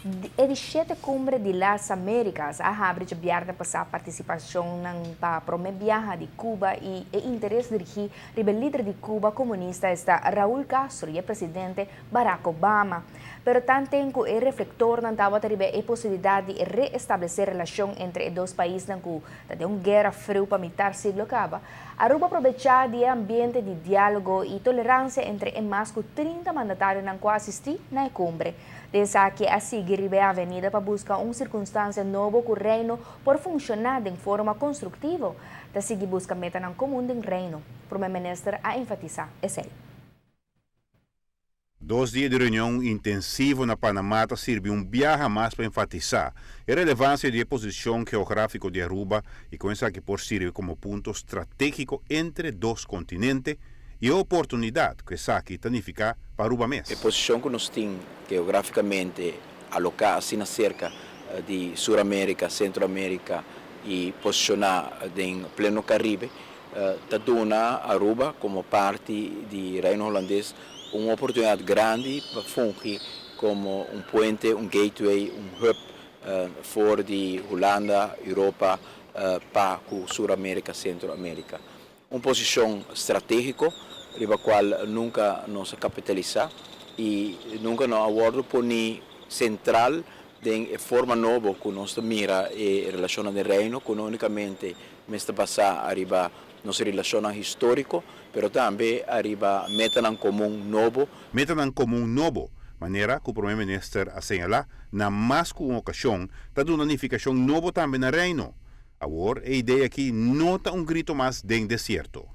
E di shete Cumbre di las Americas a habri djabièrnè pasá partisipashonnan pa promé biaha di Cuba i e interes dirigí riba e lider di Cuba komunista esta Raúl Castro i e presidente Barack Obama. Pero tanten ku e reflektornan tabata riba e posibilidat di reestablesé relashon entre e dos paisnan ku ta den un guera friu pa mitar siglo kaba, Aruba a probechá di e ambiente di diálogo i toleransia entre e mas ku 30 mandatarionan ku a asistí na e kumbre. Den esaki a sigui riba e avenida pa buska un sirkunstansia nobo ku Reino por funshoná den forma konstruktivo. Ta sigui buska metanan komun den Reino, Prome Minister a enfatisá esei. Dos dia di reunion intensivo na Panamá ta sirbi un biaha mas pa enfatisá e relevansia di e posishon geográfiko di Aruba i kon esaki por sirbi komo punto stratégiko entre dos kontinente i e oportunidat ku esaki ta nifiká pa Aruba mes. E posishon ku nos tin geográfikamente aloká asina serka di Sur Amérika, Sentro Amérika i posishoná den pleno Karibe ta duna Aruba komo parti di Reino Hulandes un oportunidat grandi pa fungi komo un puente, un gateway, un hub for di Hulanda, Europa pa ku Sur Amérika, Sentro Amérika. Un posishon stratégiko riba kual nunka nos a kapitalisá i nunka no a wòrdu poní sentral den e forma nobo ku nos ta mira e relashonnan den Reino, ku no únikamente mester basá ariba nos relashonnan históriko, pero tambe ariba metanan komun nobo. Metanan komun nobo, manera ku Prome Minister a señalá na mas ku un okashon, ta duna nifikashon nobo tambe na Reino. Awor e idea aki no ta un grito mas den desierto.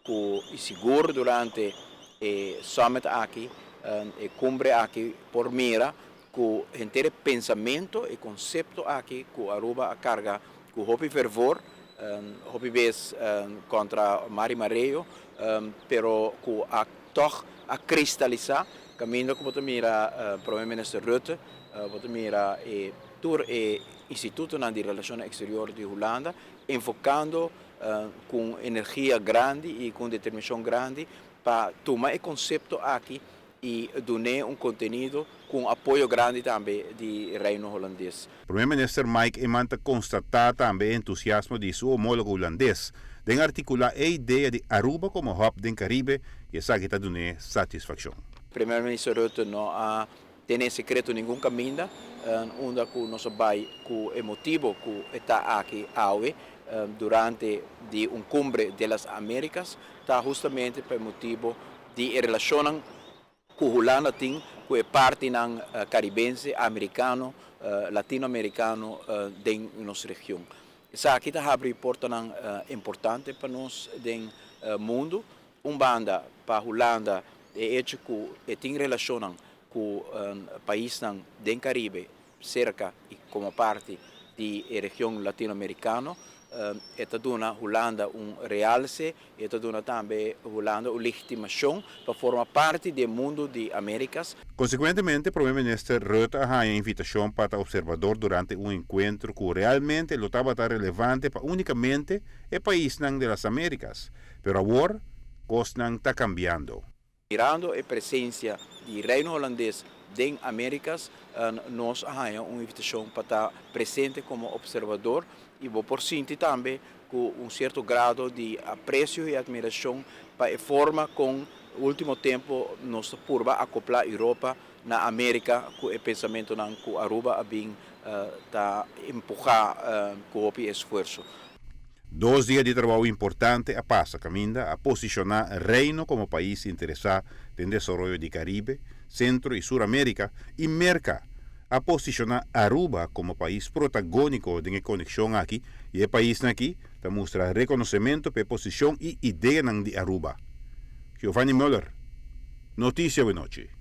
Ku sigur durante e summit aki, e kumbre aki por mira ku henter e pensamentu, e konsepto aki ku Aruba a karga ku hopi fervor, hopi bes kontra mar i mareo, pero ku a tòg a kristalisá kaminda ku bo ta mira Prome Minister Rutte, bo ta mira e tur e institutonan di Relashonnan Eksterior di Hulanda enfokando ku un energia grandi i ku un determinashon grandi pa tuma e konsepto aki i dun'é un kontenido ku un apoyo grandi tambe di Reino Hulandes. Prome Minister Mike Eman ta konstatá tambe e entusiasmo di su homólogo hulandes den artikulá e idea di Aruba komo hub den Karibe i esaki ta dun'é satisfakshon. Primer Minister Rutte no a Tene sekreto ningun kaminda unda ku nos a bai ku e motibo ku e ta aki awe durante di un Cumbre de las Americas ta hustamente pa e motibo di e relashonnan ku Hulanda tin ku e partinan karibense, amerikano, latinoamerikano den nos region. Esaki ta habri portanan importante pa nos den mundu. Un banda pa Hulanda e echo ku e tin relashonnan ku paisnan den Karibe serka i komo parti di e region latinoamerikano, e ta duna Hulanda un realse i e ta duna tambe Hulanda un legitimashon pa forma parti di e mundu di Amerikas. Konsekuentemente Prome Minister Rutte a haña invitashon pa ta opservador durante un enkuentro ku realmente lo tabata relevante pa únikamente e paisnan de las Amerikas. Pero awor kosnan ta kambiando. Mirando e presensia di Reino Holandes den Amerikas, nos a haña un invitashon pa ta presente komo opservador i bo por sinti tambe ku un sierto grado di apresio i atmirashon pa e forma kon ultimo tempu nos ta purba akoplá Europa na Amerika ku e pensamentunan ku Aruba a bin ta empuhá ku hopi esfuerso. Dos dia di trabou importante a pasa kaminda a posishoná Reino komo pais interesá den desaroyo di Karibe, Sentro i Sur Amerika i Merka a posishoná Aruba komo pais protagóniko den e konekshon aki i e paisnan aki ta mustra rekonosementu pa e posishon i ideanan di Aruba. Giovanni Muller, Noticia Awenochi.